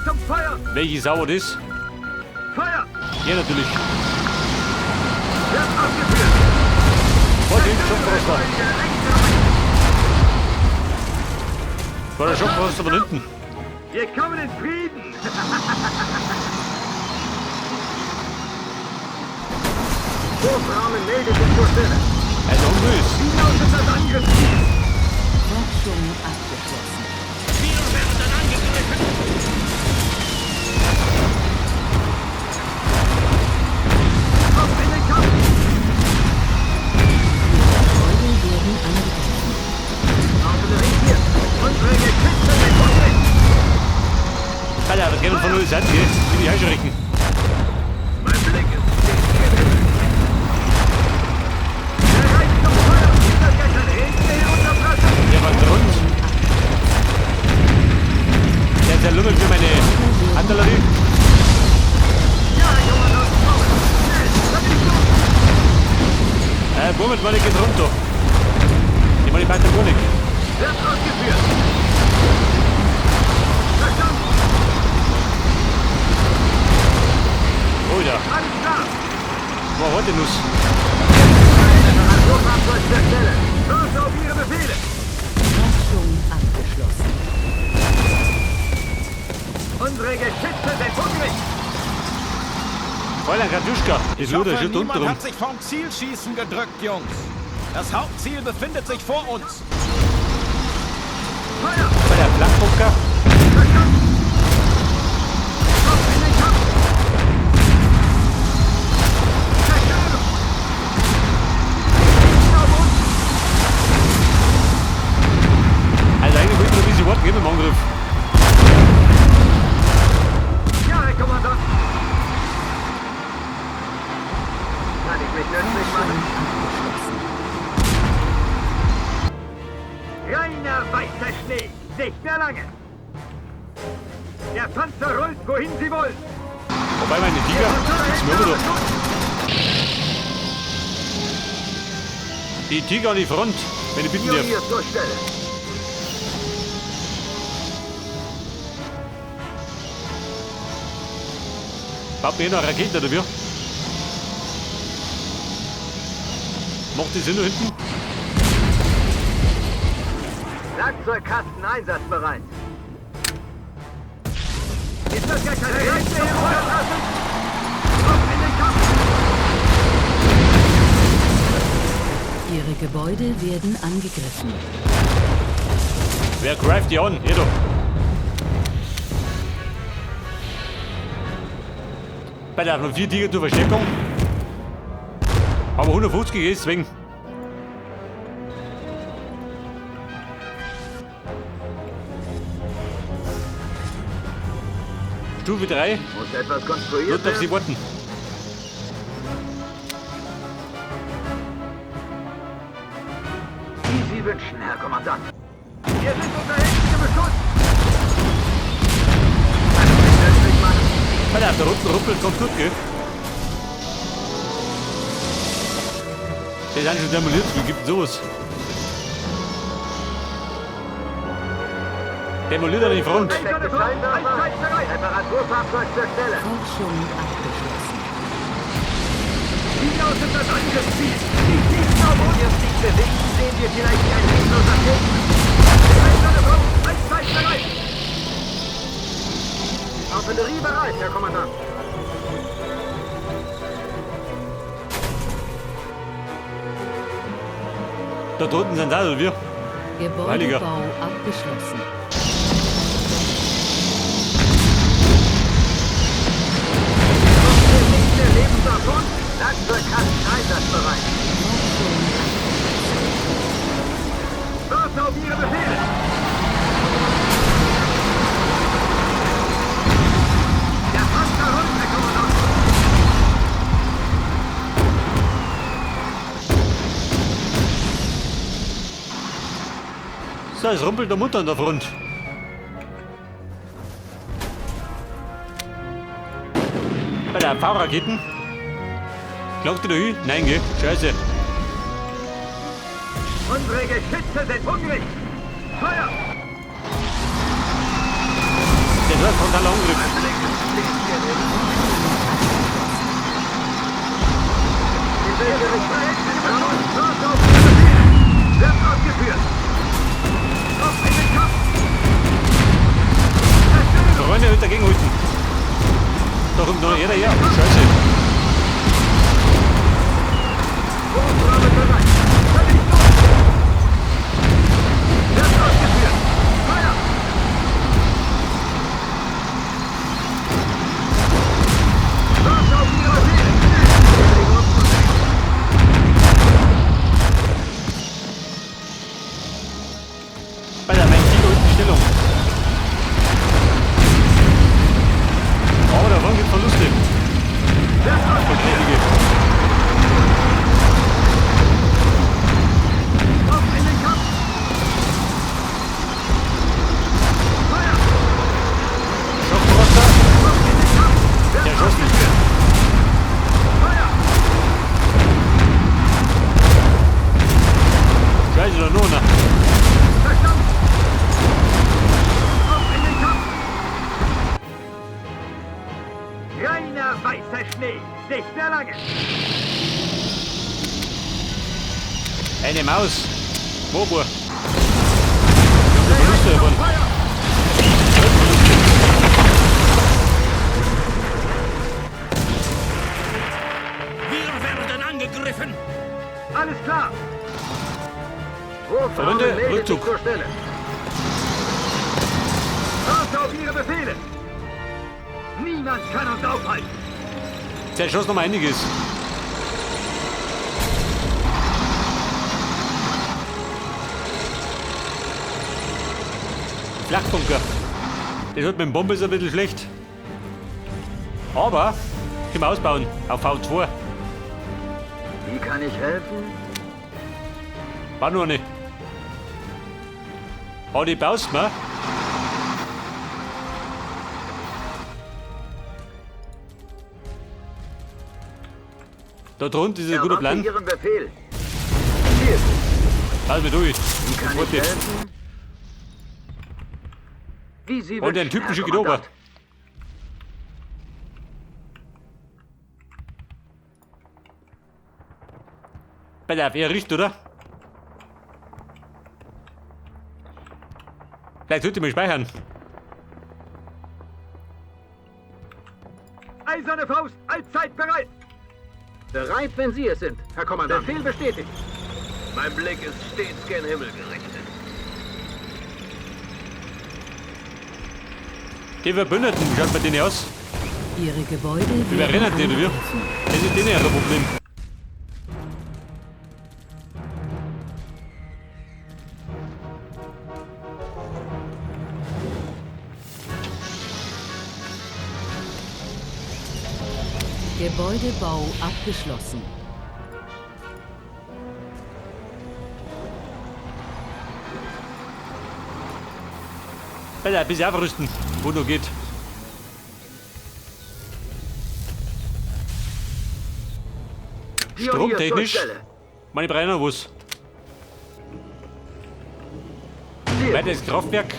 zum Feuer! Welche Sau war das? Feuer! Ja, natürlich. Wird ausgeführt! Warte, Schockfroster. War der Schockfroster von hinten? Wir kommen in Frieden! Wurfrahmen meldet sich zur Stelle. Also unbös. Wie lautet das Angriffsziel? Forschung abgeschlossen. Wir werden angegriffen. Auf in den Kampf! Gebäude werden angegriffen. Artillerie hier! Unsere Geschütze sind hungrig! Alter, das geht von null Seiten, gell? Wie die Heuschrecken. Mein Blick ist stets gerichtet. Bereit zum Feuer! Ist das gleich ein Regen, der hier runterprasselt? Der war rund. Der ist ja lümmel für meine Artillerie. Ja, Herr Kommandant, kommen! Schnell! Vernichtung! Moment mal, ich geht runter. Ich meine, ich weiter gar nicht. Wird ausgeführt! Verstanden! Alter, Alles klar! wo hat die Nuss? Reparaturfahrzeug zur Stelle! Warte auf Ihre Befehle! Forschung abgeschlossen. Unsere Geschütze sind hungrig! Fräulein Katjuschka, das Ich Luder hoffe, ist schon niemand unten rum. hat sich vom Zielschießen gedrückt, Jungs. Das Hauptziel befindet sich vor uns. Feuer! Bei der Flakbunker. Verstanden! Auf in den Kampf! Zerstörung! Auf uns! Also eigentlich wollte ich noch ein bisschen warten, gell, mit dem Angriff. Ja, Herr Kommandant! Kann ich mich nützlich Forschung machen? abgeschlossen. Reiner weißer Schnee! Nicht mehr lange! Der Panzer rollt, wohin Sie wollen! Wobei meine Tiger, ist mir da. Die Tiger an die Front, wenn ich bitten darf. Pionier zur Stelle! Baut mir hier noch eine Rakete oder wie? Macht die Sinn da hinten? Werkzeugkasten einsatzbereit. Ist das gar kein Regen, der hier runterprasselt? Auf in den Kampf! Ihre Gebäude werden angegriffen. Wer greift die an? Hier da. Bei der noch 4 Tiger zur Verstärkung. Aber 150 ist deswegen. Stufe 3. Muss etwas konstruiert Wird auf sie werden? warten. Wie Sie wünschen, Herr Kommandant. Wir sind unter heftigem Beschuss. Kann ich mich nützlich machen? Bei der unten ruppelt ganz gut, gell? Die sind schon demoliert, wie gibt denn sowas? Demoliert an die Front. Defekte Scheinwerfer. Reparaturfahrzeug zur Stelle. Forschung abgeschlossen. Wie lautet das Angriffsziel? Die schießen auf uns. Wenn wir uns nicht bewegen, sehen wir vielleicht ein lebloser Gegner. Einsame Front, allzeit bereit. Artillerie bereit, Herr Kommandant. Da drunten sind da, oder wir? Heiliger. Gebäudebau abgeschlossen. Kommt hier nicht mehr lebend davon? Werkzeugkasten einsatzbereit. Forschung abgeschlossen. Warte auf Ihre Befehle. Der Panzer rollt, Herr Kommandant. So, es rumpelt der Mutter an der Front. Bei der V-Raketen. Klagt die da hin? Nein, gell? Scheiße. Unsere Geschütze sind hungrig. Feuer! Das heißt, frontaler Angriff. In welche Richtung? Warte auf Ihre Befehle! Wird ausgeführt! Auf in den Kampf! Zerstörung! Freunde, halt dagegen halten. Da kommt noch jeder her. Scheiße. Wurfrahmen bereit! Vernichtung! Wird ausgeführt! Feuer! Warte auf Ihre Befehle! Bei der mein Tiger hält die Stellung. Aber davon gibt Verluste. Wird ausgeführt! Verteidige. Auf in den Kampf! Feuer! Schockfroster. Auf in den Kampf! Wird Der schossen. ausgeführt! Feuer! Scheiße, da noch einer. Verstanden! Auf in den Kampf! Reiner weißer Schnee! Nicht mehr lange! Eine Maus. Wo, wo? Wir haben da Verluste davon. Feuer! Verluste. Wir werden angegriffen. Alles klar! Freunde, meldet sich Rückzug. zur Stelle. Warte auf Ihre Befehle! Niemand kann uns aufhalten! Der schoss noch mal einiges. Flachbunker. Das wird mit dem Bombe ist ein bisschen schlecht. Aber können wir ausbauen auf V2. Wie kann ich helfen? War nur eine. Aber die baust du? Da drunten ist ein guter Plan. Ihren Befehl. Pass mir durch. Wie kann Das ich helfen? Wie Sie Und den Typen schicke ich rüber. Pass auf, er riecht, oder? Vielleicht sollte ich mal speichern. Eiserne Faust, allzeit bereit! Bereit, wenn Sie es sind, Herr Kommandant. Befehl bestätigt. Mein Blick ist stets gen Himmel gerichtet. Die Verbündeten, wie schaut bei denen aus? Ihre Gebäude Wir werden erinnern die, oder wie? angegriffen. Das ist denen ihr Problem. Gebäudebau abgeschlossen. Alter, ein bisschen aufrüsten, wo noch geht. Stromtechnisch. Meine Brenner was. Weiteres Kraftwerk.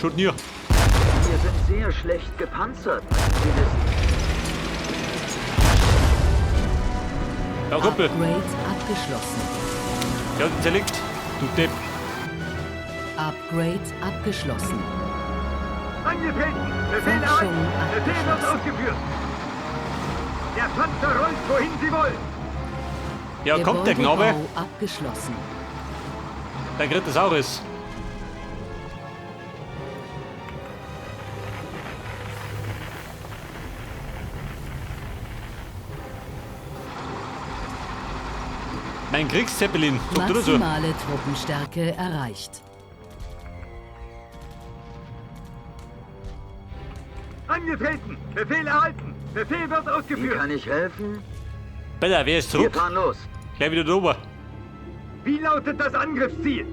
Schon nie. Wir sind sehr schlecht gepanzert, Sie wissen. Ja, Kumpel. Upgrade abgeschlossen. Ja, zerlegt. Du Depp. Upgrade abgeschlossen. Angetreten! Befehl Forschung erhalten! Befehl wird ausgeführt! Der Panzer rollt, wohin Sie wollen! Ja, kommt der Knabe. Abgeschlossen. Dann kriegt das auch alles. Mein Kriegszeppelin, sagt oder so. Maximale Truppenstärke erreicht. Angetreten! Befehl erhalten! Befehl wird ausgeführt! Wie kann ich helfen? Besser, wer ist Wir zurück? fahren los. Gleich wieder drüber. Wie lautet das Angriffsziel?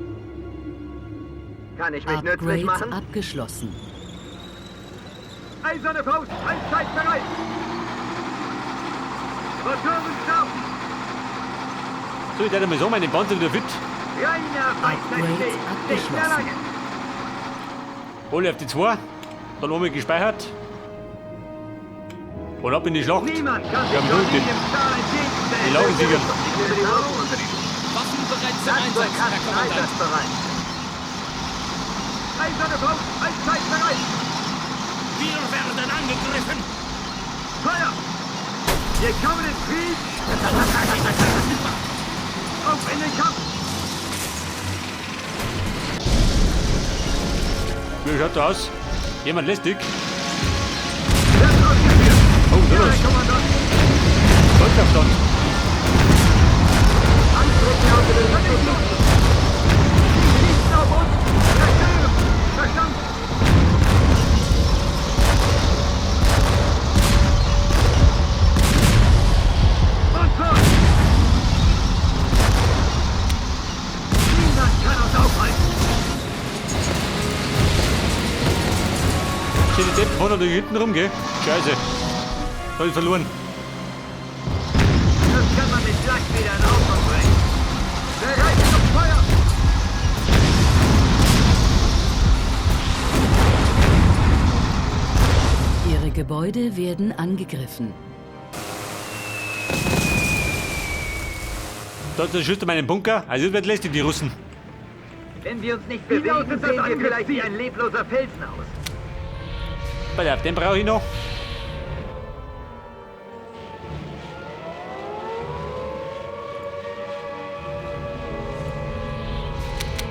Kann ich mich nützlich Upgrade machen? abgeschlossen. Eiserne Faust, allzeit bereit! Rotoren starten! So, ich werde mal so, meine Panzer wieder fit. Reiner weißer Upgrade Schnee! Nicht mehr abgeschlossen. lange! Alle auf die 2. Dann haben wir gespeichert. Und ab in die Schlacht. Niemand kann Wir sich haben null solidem Stahl entgegenstellen. Die Laugensieger. Ich nehme die Waffen unter die Lupe. Waffen bereit zum Einsatz, Herr Werkzeugkasten Kommandant. einsatzbereit. Eiserne Faust, allzeit bereit. Wir werden angegriffen. Feuer! Wir kommen in Krieg! Auf in den Kampf! Wie schaut da aus? Jemand lästig. Wird ausgeführt! Oh, Ja, da Herr los. Kommandant! Volksaufstand. Angriffen auf den Vernichtung! Sie schießen auf uns! Zerstören! Verstanden! Und los! Niemand kann uns aufhalten! Shit, die Deppen fahren natürlich hinten rum, gell? Scheiße. Hab ich verloren. Das kann man mit Lack wieder in Ordnung bringen. Bereit zum Feuer! Ihre Gebäude werden angegriffen. Da zerschießt er meinen Bunker. Also das wird lästig, die Russen. Wenn wir uns nicht bewegen, sehen wir vielleicht wie ein lebloser Felsen aus. Pass auf, den brauche ich noch.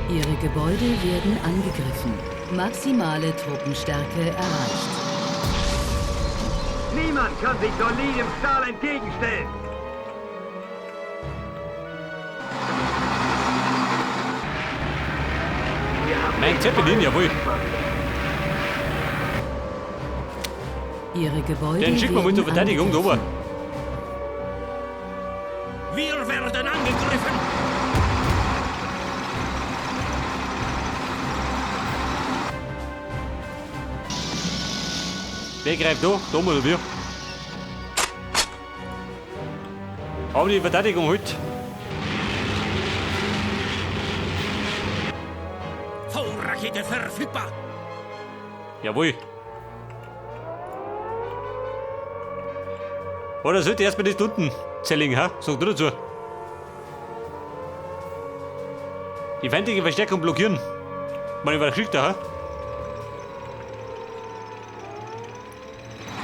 Ihre Gebäude werden angegriffen. Maximale Truppenstärke erreicht. Niemand kann sich solidem Stahl entgegenstellen. Mein Zeppelin, jawohl. Ihre Gebäude Den schicken wir mal zur werden Verteidigung, da oben. Wir werden angegriffen. Wer greift da? Da oder wir? Aber die Verteidigung halt. V-Rakete verfügbar. Jawohl. Oder sollte erstmal das unten zerlegen, ha? Sag du dazu. Die feindliche Verstärkung blockieren. Man war geschickt, ha?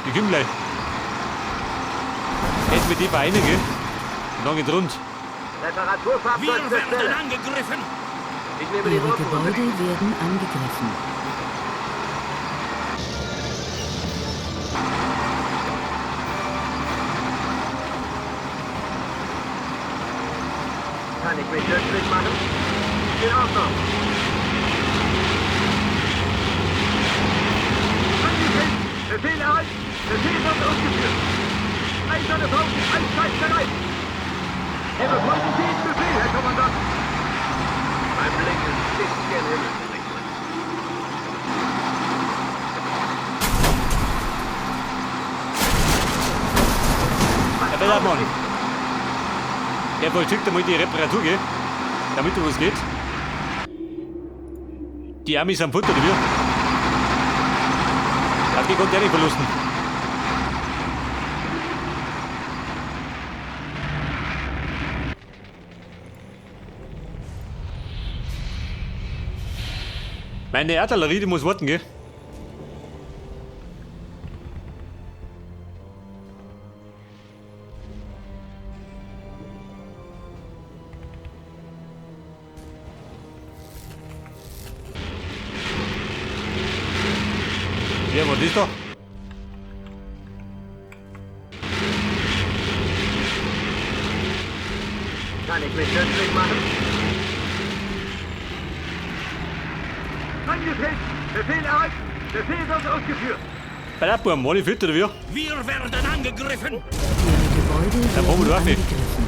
Die kommen gleich. Jetzt mit die vereinen, gell? Und dann geht's rund. Reparaturfahrzeug Wir werden angegriffen. Ich nehme die Ihre Waffen unter Gebäude die werden angegriffen. Kann ich mich nützlich machen? In Ordnung. Angetreten! Befehl erhalten! Befehl wird ausgeführt! Eiserne Faust, allzeit bereit! Wir befolgen jeden Befehl, Herr Kommandant! Mein Blick ist stets gen Himmel gerichtet. Ja, pass auf, Mann. Der vollzieht einmal die Reparatur, gell? Damit da was geht. Die Amis sind Futter, oder wir? Auf die konnte er nicht verlusten. Meine Artillerie, die muss warten, gell? Ja, was ist da? Kann ich mich nützlich machen? Angetreten! Befehl erhalten! Befehl wird ausgeführt! Bei der Buben, war die fit oder wie? Wir werden angegriffen. Ihre Gebäude Da brauchen wir werden die Waffe. angegriffen.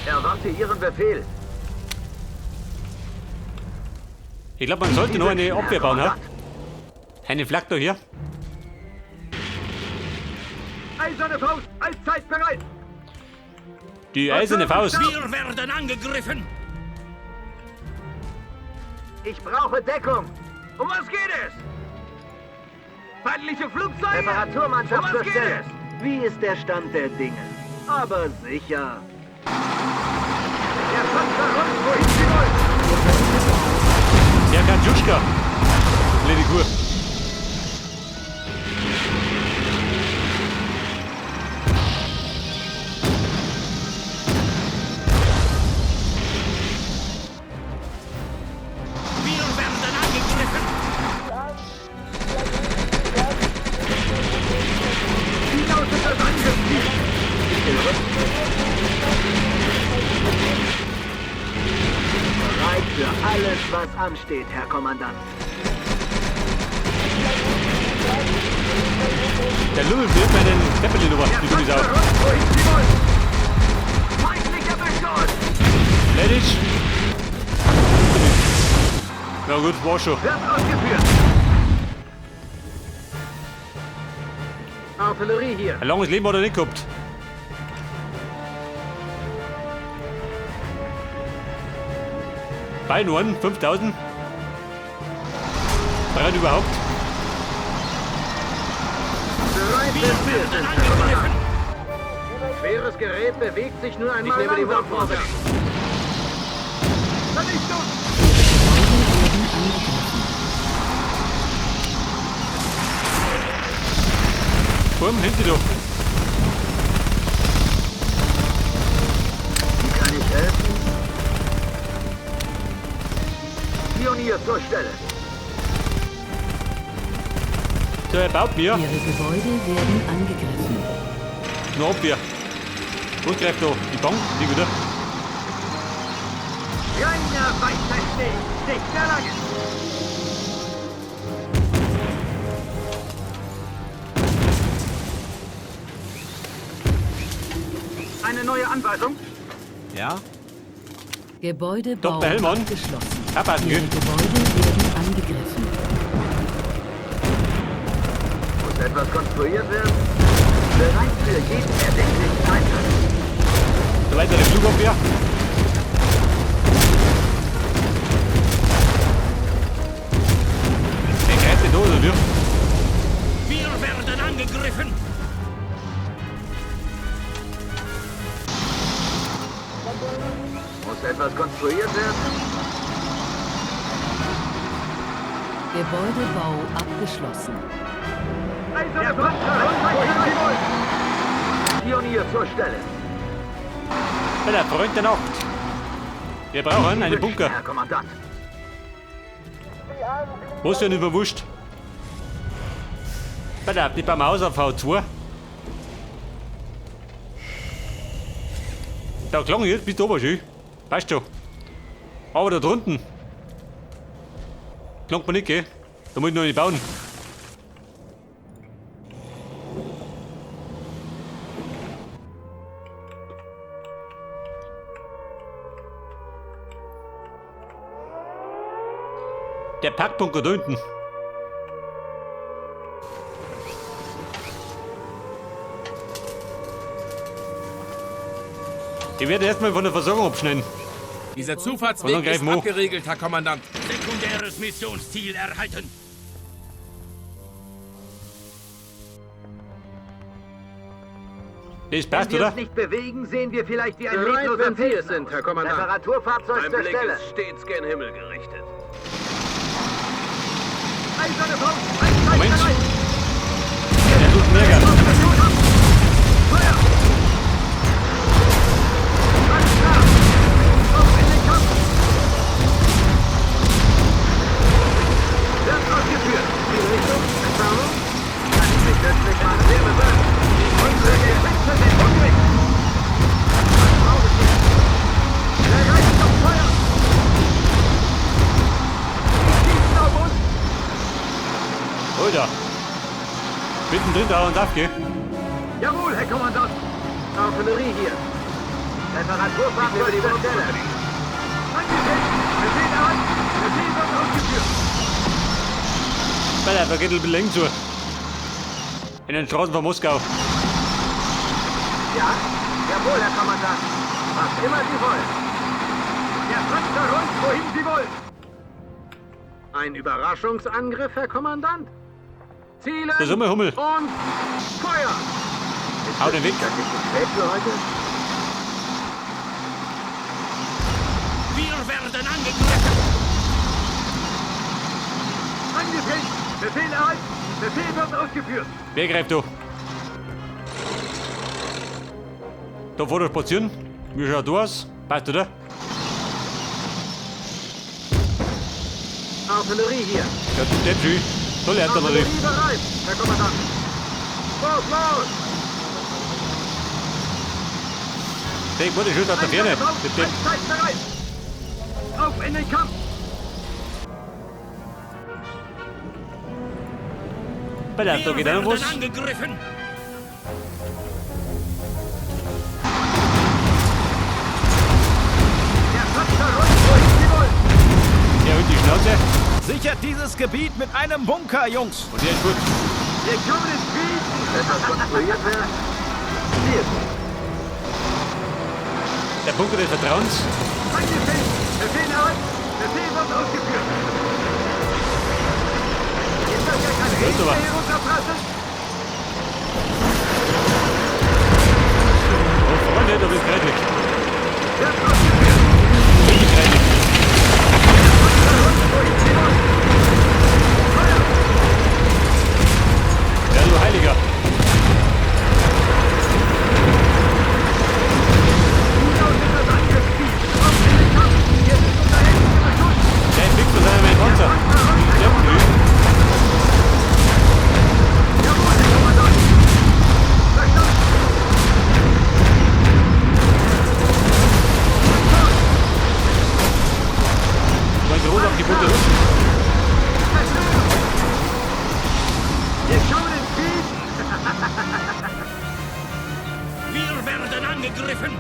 Erwarte Ihren Befehl. Ich glaube, man sollte noch eine Abwehr bauen, ha? Eine Flak da hier. Eiserne Faust, allzeit bereit! Die eiserne Faust. Wir werden angegriffen. Ich brauche Deckung. Um was geht es? Feindliche Flugzeuge? Reparaturmannschaft Um was zur geht Stelle. es? Wie ist der Stand der Dinge? Aber sicher. Der Panzer rollt, wohin Sie wollen. Der Katjuschka. Blöde Kur. Wir werden angegriffen. Wie lautet das Angriffsziel? Ich höre. Bereit für alles, was ansteht, Herr Kommandant. Der Lümmel wird meinen Zeppelin rüber, Der die dumme Sau. Panzer rollt, wohin Sie wollen. Feindlicher Beschuss! Ladies. Na gut, war schon. Wird ausgeführt. Artillerie hier. Ein langes Leben hat er nicht gehabt. Bei Ohren, 5000. Brand überhaupt. Bereit, Wir wenn Sie es werden sind, Herr Kommandant. angegriffen. Schweres Gerät bewegt sich nur einmal Ich nehme die langsam Wurfrohre. vorwärts. Vernichtung! Ihre Gebäude werden angegriffen. Komm, hinter dir. Wie kann ich helfen? Pionier zur Stelle. So, er baut mir. Ihre Gebäude werden angegriffen. Noch Abwehr. Was greift da? Die Bank? Die wieder. Reiner weißer Schnee. Nicht mehr lange. Eine neue Anweisung? Ja? Gebäudebau Dr. Hellmann. abgeschlossen. Abwarten, Ihre gell? Gebäude werden angegriffen. Muss etwas konstruiert werden? Bereit für jeden erdenklichen Einsatz. So, weitere Flugabwehr. Der greift nicht da, oder wie? Wir werden angegriffen. Muss etwas konstruiert werden? Gebäudebau abgeschlossen. Der Panzer rollt, wohin Sie wollen. Pionier zur Stelle. Ja, der Freund der Nacht. Wir brauchen einen Bunker. Herr Kommandant. Was denn überwurscht? Pass auf, die bauen wir aus auf V2. Da klang ich jetzt bis da oben schön. Passt schon. Aber da drunten. Klangt mir nicht, gell? Da muss ich noch nicht bauen. Der Packbunker da unten. Ich werde erstmal von der Versorgung abschneiden. Dieser Und dann Zufahrtsweg ist greifen wir an. abgeriegelt, Herr Kommandant. Sekundäres Missionsziel erhalten. Das passt, Wenn wir oder? uns nicht bewegen, sehen wir vielleicht wie ein Bereit, lebloser wenn Sie Felsen es sind, aus. Herr Kommandant. Reparaturfahrzeug Mein zur Blick Stelle. ist stets gen Himmel gerichtet. Eiserne Faust, Einsteig Moment. bereit. Der sucht Ärger. Feuer! Alles klar! Auf in den Kampf! Wird ausgeführt! Zielrichtung, Entfernung. Kann ich mich nützlich machen? Sehr bewirkt. Unsere Geschütze sind hungrig! Was brauche ich? Bereit zum Feuer! Schießen auf uns! Alter. Mittendrin da und auf, gell? Jawohl, Herr Kommandant! Artillerie hier. Reparaturfahrzeug zur Stelle. Angegriffen! Befehl erhalten! Befehl wird ausgeführt! Alter, da geht ein bisschen eng zu. In den Straßen von Moskau. Ja? Jawohl, Herr Kommandant. Was immer Sie wollen. Der Panzer rollt, wohin Sie wollen. Ein Überraschungsangriff, Herr Kommandant? Zielen Da sind wir, Hummel. und Feuer! Ist Hau es den weg. nicht ein bisschen spät für heute? Wir werden angegriffen. Angriff! Befehl erhalten! Befehl wird ausgeführt! Wer greift da? Da vor der spazieren. Wie schaut da aus? Passt, oder? Artillerie hier! Ja, das ist schön. Tolle Artillerie. Artillerie bereit, Herr Kommandant! Los, los! Der wurde schon aus der Ferne. Der Depp. Allzeit bereit! Auf in den Kampf! Bei der da Wir geht auch noch werden was. angegriffen. Der Panzer rollt wohin Sie wollen! Der holt die Schnauze. Sichert dieses Gebiet mit einem Bunker, Jungs. Und der ist gut. Wir kommen ins Krieg! Etwas konstruiert werden? Ziel! Der Bunker des Vertrauens. Angriff! Befehl erhalten! Befehl wird ausgeführt! Ist das ja kein Regen, aber. der hier runterprasselt? Oh, Freunde, da wird's kreidlich. Wird ausgeführt! Richtig kreidlich. Der Panzer rollt wohin Sie wollen! Feuer! Ja, du Heiliger. Wie lautet das Angriffsziel? Auf in den Kampf! Wir sind unter heftigem Beschuss! Der entwickelt uns einen Panzer. Der Depp, Jawohl, Herr Kommandant! Verstanden! Mein Großangebot der Russen. Zerstören! Wir schauen ins Krieg! Wir werden angegriffen.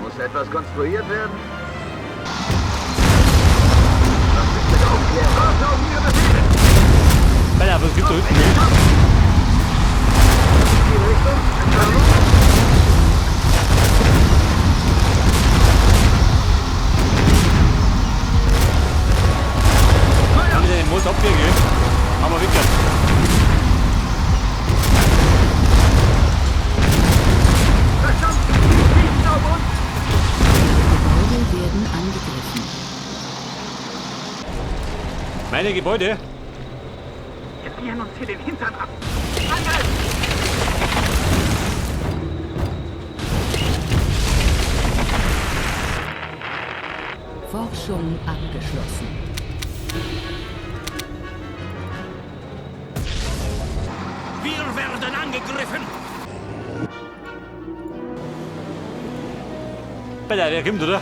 Muss etwas konstruiert werden? Was ist mit Aufklärung? Warte auf Ihre Befehle! Alter, was gibt's da Auf hinten? in den Kampf! Zielrichtung, Entfernung. Kann ich den Most abwehren, gell? Haben wir weg. Verstanden! Sie schießen auf uns! Gebäude werden angegriffen. Meine Gebäude? Wir frieren uns hier den Hintern ab! Angriff! Forschung abgeschlossen. Wir werden angegriffen. Alter, der kommt, oder?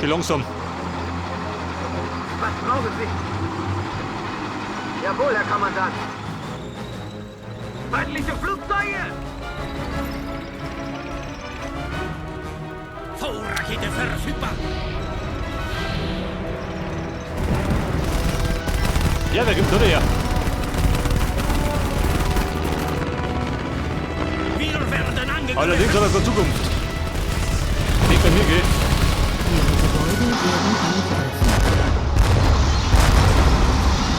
Geh langsam. Was brauchen Sie? Jawohl, Herr Kommandant! Feindliche Flugzeuge! V-Rakete verfügbar. Ja, der kommt, oder? Ja. Wir werden angegriffen. Allerdings hat er keine Zukunft. Nicht bei mir, gell? Ihre Gebäude werden angegriffen.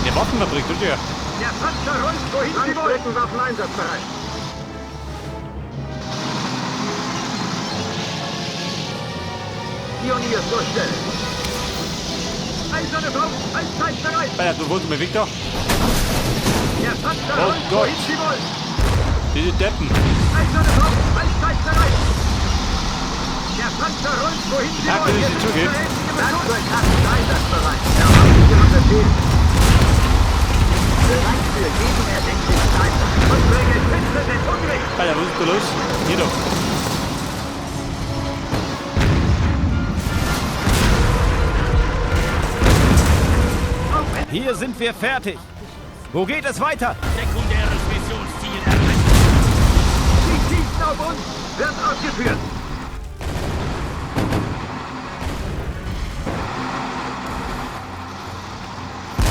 Der Waffenfabrik, oder? Ja. Der Panzer rollt, wohin Sie wollen! Langstreckenwaffen einsatzbereit! Pionier zur Stelle! Eiserne Faust, allzeit bereit! Alter, du wolltest mal weg da. Der Panzer Oh rollt, Gott. wohin Sie wollen! Diese Deppen. Eiserne Faust, allzeit bereit! Der Panzer rollt, wohin Sie Tag wollen! will ich nicht zugeben. Werkzeugkasten einsatzbereit! Erwarten Ihren Befehl! Bereit für jeden erdenklichen Einsatz! Unsere Geschütze sind hungrig! Alter, was ist da los? Hier doch. Hier sind wir fertig. Wo geht es weiter? Sekundäres Missionsziel erreicht. Sie schießen auf uns! Wird ausgeführt!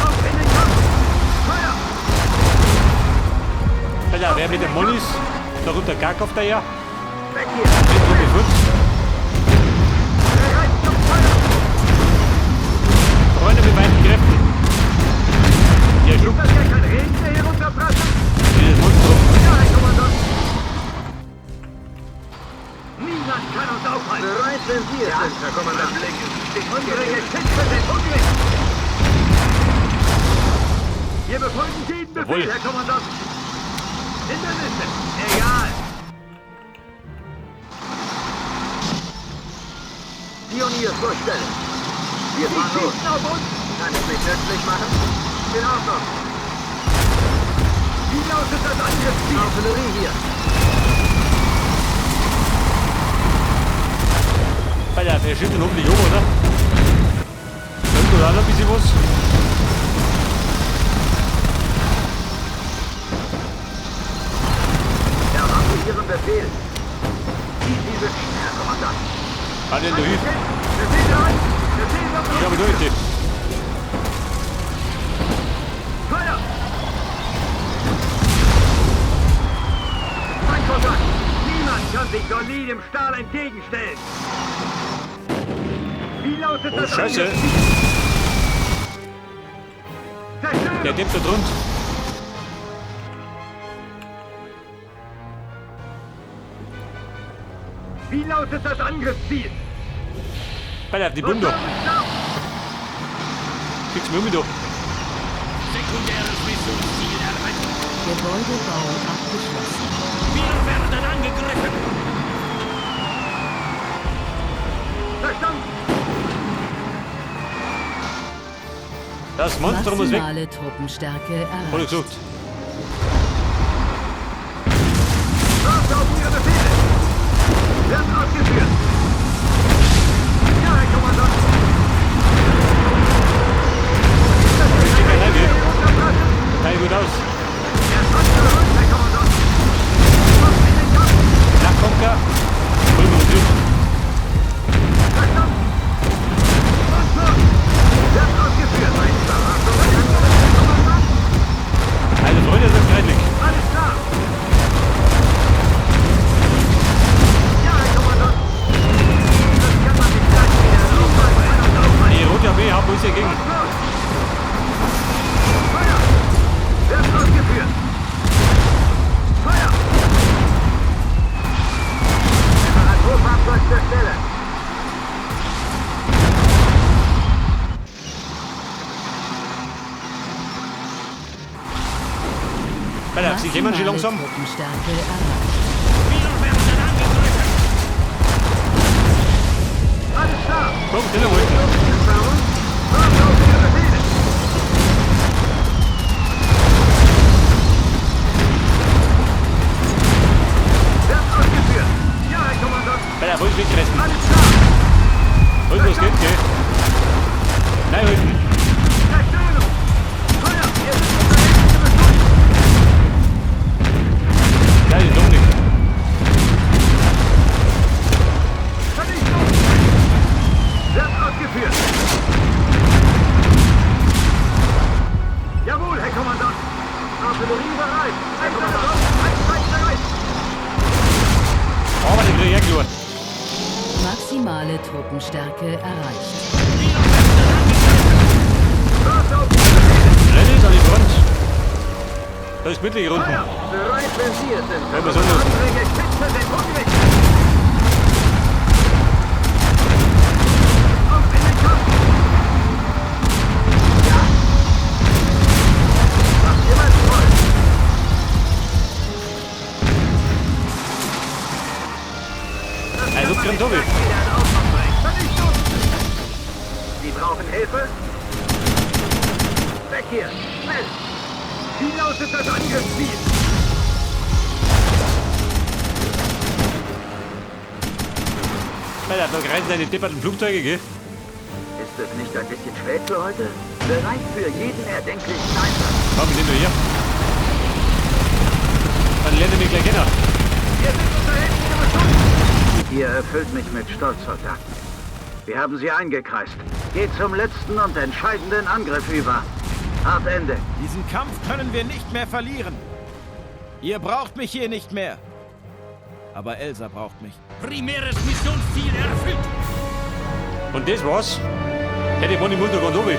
Auf in den Kampf! Feuer! Alter, wer mit den Mollis? Da runter Garkov da ja. Weg hier! Mit Runde 5. Bereit zum Feuer! Freunde mit weiten Kräften. Kommandant. Unsere Geschütze sind hungrig. Wir befolgen jeden Befehl, Jawohl. Herr Kommandant. Hindernisse, egal. Pionier zur Stelle. Wir fahren los. Auf uns. Kann ich mich nützlich machen? In Ordnung. Wie lautet das Angriffsziel? Artillerie hier. Alter, wer schießt denn hoffentlich oben, oder? Kommt da auch noch ein bisschen was? Erwarte Ihren Befehl. Wie Sie wünschen, Herr Kommandant. Ah, den da hin. Befehl bereit. Befehl Ich habe durch die. Feuer! Feindkontakt! Niemand kann sich solidem Stahl entgegenstellen! Wie lautet Oh, das Scheiße. Angriffsziel? Zerstörung! Der Depp da drunter. Wie lautet das Angriffsziel? Alter, die Bundo. Kriegst du mir um da. Sekundäres Missionsziel erreicht. Gebäudebau abgeschlossen. Wir werden angegriffen. Verstanden! Das Monster muss weg. Maximale Truppenstärke Hab ich erreicht. gesagt. Warte auf Ihre Befehle! Wird ausgeführt! Ja, Herr Kommandant! Ich geh gleich rein, gell? Teil gut aus. Der Panzer rückt, Herr Kommandant! Kommt in den Kampf! Nach Konka. Hol mir den Typ. Verstanden! Und los! Wird ausgeführt! Herr Kommandant! Also, Freunde, das ist kreidlich. Alles klar! Ja, Herr Kommandant! Das kann man nicht gleich wieder aufhalten. Die Rote Armee haben uns dagegen. Und los! Feuer! Wird ausgeführt! Feuer! Reparaturfahrzeug zur Stelle! Alter, sie kommen schon Maximale langsam. Truppenstärke erreicht. Wir werden angegriffen. Alles klar! Komm, schneller holen. Warte auf Ihre Befehle! Wird ausgeführt! Ja, Herr Kommandant! Alter, wo ist weggerissen? Alles klar! Hol, was geht, gell? Nein, halten. Zerstörung! Feuer! Wir sind unter heftigem Beschuss! Nein, die Dominik. Vernichtung! Wird ausgeführt! Jawohl, Herr Kommandant! Artillerie bereit! Herr Kommandant! Einsatzbereit! Aber die krieg ich auch klar. Maximale Truppenstärke erreicht. Wir werden angegriffen. Warte auf Ihre Befehle! Rennen ist an die Front. Da ist mittig unten. Feuer! Bereit, wenn Sie es sind! Ja, besonders. Unsere Geschütze sind hungrig! Auf in den Kampf! Ja! Was immer Sie wollen! Das Also, kann man kommt nicht Tobi. gleich wieder in Ordnung bringen. Vernichtung! Sie brauchen Hilfe? Weg hier! Schnell! Wie lautet das Angriffsziel? Alter, da kreisen deine depperten Flugzeuge, gell? Ist es nicht ein bisschen spät für heute? Bereit für jeden erdenklichen Einsatz. Komm, wir sind nur hier. Dann lernt ihr mich gleich kennen. Wir sind unter heftigem Beschuss. Ihr erfüllt mich mit Stolz, Soldaten. Wir haben sie eingekreist. Geht zum letzten und entscheidenden Angriff über. Hart Ende. Diesen Kampf können wir nicht mehr verlieren. Ihr braucht mich hier nicht mehr. Aber Elsa braucht mich. Primäres Missionsziel erfüllt. Und das war's. Hätte ich wohl die Mutter ganz oben.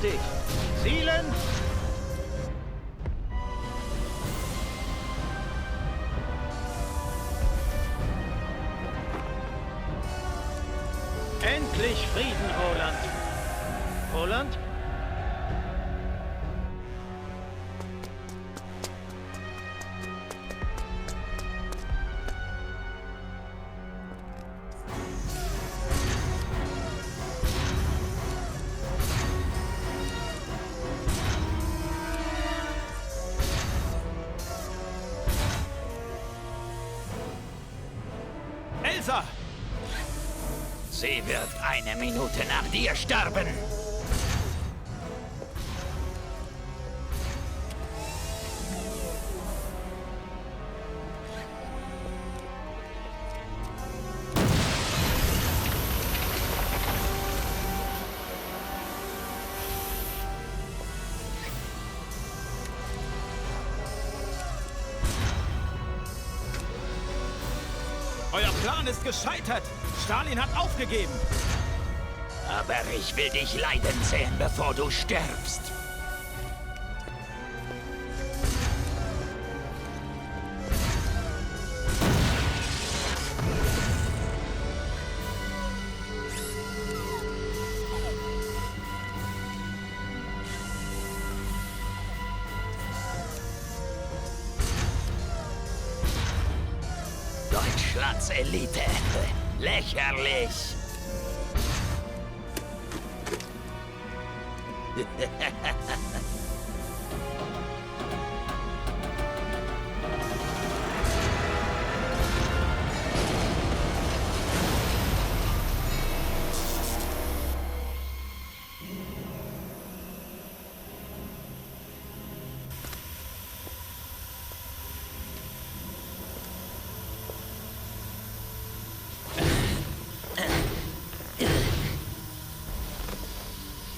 Fertig. Zielen. Endlich Frieden, Roland. Roland? Elsa! Sie wird eine Minute nach dir sterben. Euer Plan ist gescheitert! Stalin hat aufgegeben! Aber ich will dich leiden sehen, bevor du stirbst. Deutschlands Elite. Lächerlich.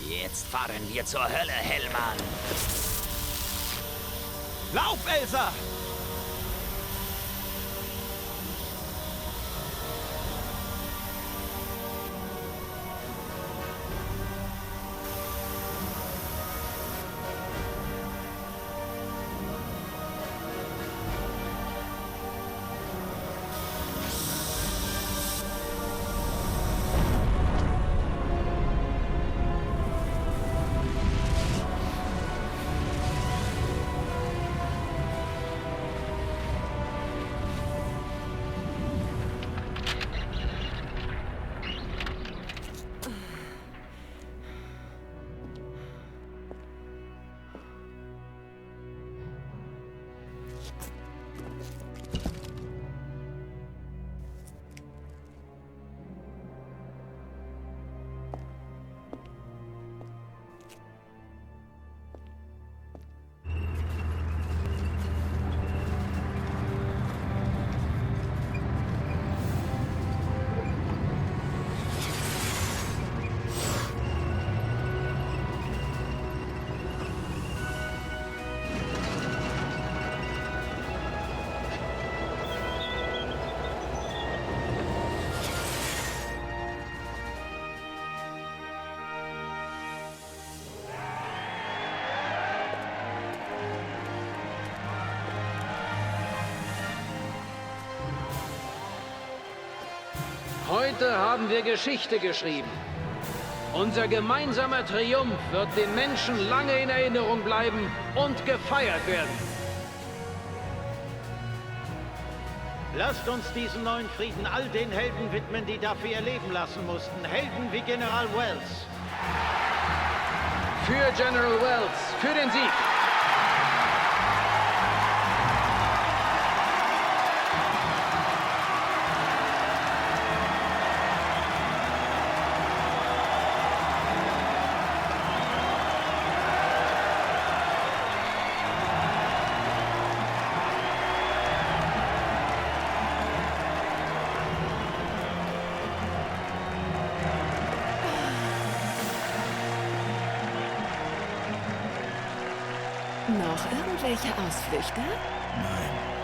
Jetzt fahren wir zur Hölle, Hellmann. Lauf, Elsa! Heute haben wir Geschichte geschrieben. Unser gemeinsamer Triumph wird den Menschen lange in Erinnerung bleiben und gefeiert werden. Lasst uns diesen neuen Frieden all den Helden widmen, die dafür ihr Leben lassen mussten. Helden wie General Wells. Für General Wells, für den Sieg. Noch irgendwelche Ausflüchte? Nein.